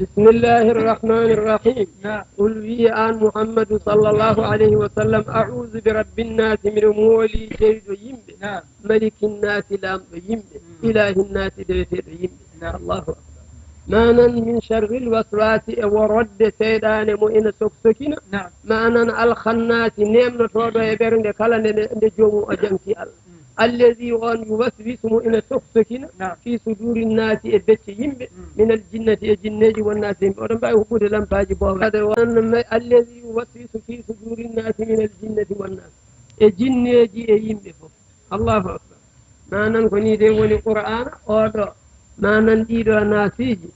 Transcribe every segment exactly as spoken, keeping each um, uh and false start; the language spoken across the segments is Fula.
بسم الله الرحمن الرحيم. نعم. قل وي عن محمد صلى الله عليه وسلم، أعوذ برب الناس، من مولي جيد يمبي. نعم. ملك الناس، لام يمبي. مم. إله الناس، دوتي يمبي. نعم. الله أكبر. Manan min sharril waswasi, e worode seyɗane mo ina soksokina. نعم. Manan alkhannasi, nemnotoɗo e ɓernde kala nde, nde, nde joomu o janti Allah. مم. Allazi, on, yuwaswisu, mo ina soksokina. نعم. Fi suduri nnasi, e becce yimɓe. مم. Minal jinnati, e jinneji, wannasi, yimɓe. Oɗon mbawi huɓɓude lampaji booba. Ade on, allazi yuwaswisu fi suduri nnasi minal jinnati wannasi. E jinneji e yimɓe fof. Allahu akbar. Manan ko ni de woni Qur'ana oɗo. Manan ɗiɗo nasiji.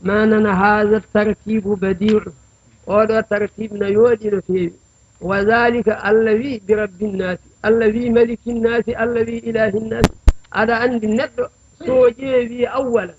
Manan haza tartibu badi'u. Oɗo tartib na yooɗi no feewi. Wa dhalika, Allah wi bi rabbin nasi, Allah wi malikin nasi, Allah wi ilahin nasi. Aɗa andi neɗɗo so ƴeewi awwalan,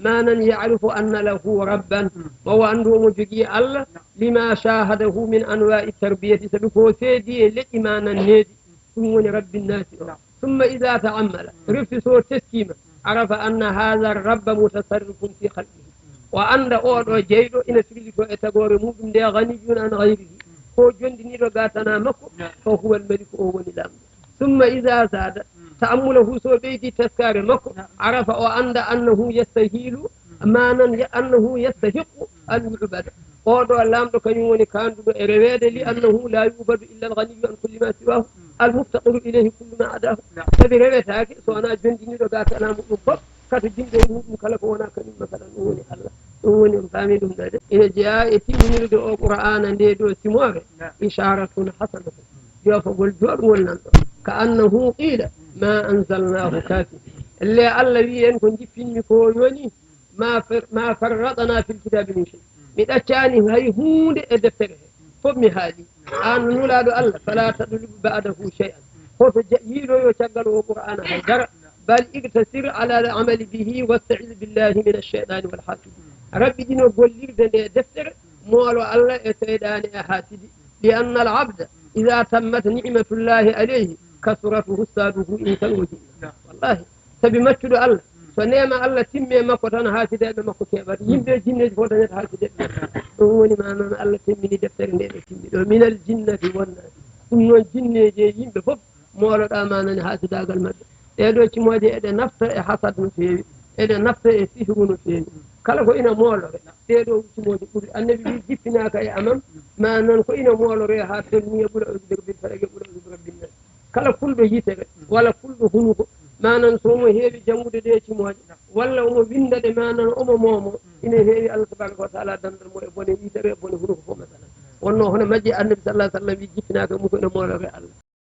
manan ya'rifu anna lahu rabban, o andu omo jogii Allah, lima shahadahu min anwa'i tarbiyati, sabi ko seedi e leƴƴi manan needi. Ɗum woni rabbin nasi o. Summa idha ta'ammala, refti so teskima, arafa anna hadha rabba mutasarrifun fi khalqihi. O anda oɗo jeyɗo ina firlito e tagore muɗum nde, ghaniyun an ghayrihi. Ko jondiniɗo gatana makko, fa huwa al-malik, o woni lamɗo. Summa idha zada ta'ammulahu, so ɓeydi teskare makko, arafa, o anda annahu yastahilu, manan ya-, annahu yastahiqu an yu'bada. Oɗo lamɗo kañum woni kanduɗo e rewede, li annahu la yu'badu illa al-ghaniyyu an kulli ma siwahu, al-muftaqiru ilayhi kullu ma adahu. Sabi rewetake so wona jondiniɗo gatana muɗum fof, kato jimɗo e muɗum kala ko wona kañum, masalan, ɗum woni Allah. Ɗum woni, on faami ɗum ɗo de. Ina jeyaa e timminirde o Qur'aana nde ɗo simoore, isharatun hasanatun, joofagol jooɗngol nan ɗo. Ka annahu qila, ma anzalnahu kafi. Elle Allah wi en ko jippinmi ko yoni, ma far-, ma farratna fil kitabi min shay. Mi ɗaccani hay huunde e deftere he. Fof mi haali. An nulaaɗo Allah, fala tatlub ba'dahu shay'an. Hoto ja-, yiiloyo caggal o Qur'aana hay dara. Bal iqtasir ala al-amali bihi wasta'iz billahi min ash-shaytani wal hasidi. Raɓɓiɗino gollirde nde deftere, moolo Allah e seyɗaane e haasidi. Li anna al-abda idha tammat ni'matullahi alayhi, kasurat husaduhu insan wa jinna. Wallahi. Sabi maccuɗo Allah, so neema Allah timme makko tan, haasideeɓe makko keɓat. Yimɓe e jinneeji fof dañata haasideeɓe makko. Ɗum woni ma noon Allah temmini deftere nde ɓe timmi ɗo. Minal jinnati wan naasi. Ɗum noon jinneeji e yimɓe fof mooloɗaa ma nani haasidaagal maɓɓe. Ɗee ɗoo cimooje eɗe nafta e hasad no feewi, eɗe nafta e sihru no feewi. Kala ko ina moolore, ɗee ɗoo cimooje ɓuri. Annabi wi jippinaaka e amam, ma noon ko ina moolore haa tolni e ɓura uzu birabbin falaq e ɓura uzu birabbin naas. Kala kulɗo yitere, walla kulɗo hunuko, manan so omo heewi janngude ɗee cimooje, walla omo winnda ɗe, manan omo moomo, ina heewi Allah tabaraka wa taala dandal mo e bone yitere, e bone hunuko fof, masalan. Wonno hono majji Annabi sallallahu alaihi wasallam wi jippinaaka e mum ko ina moolore Allah.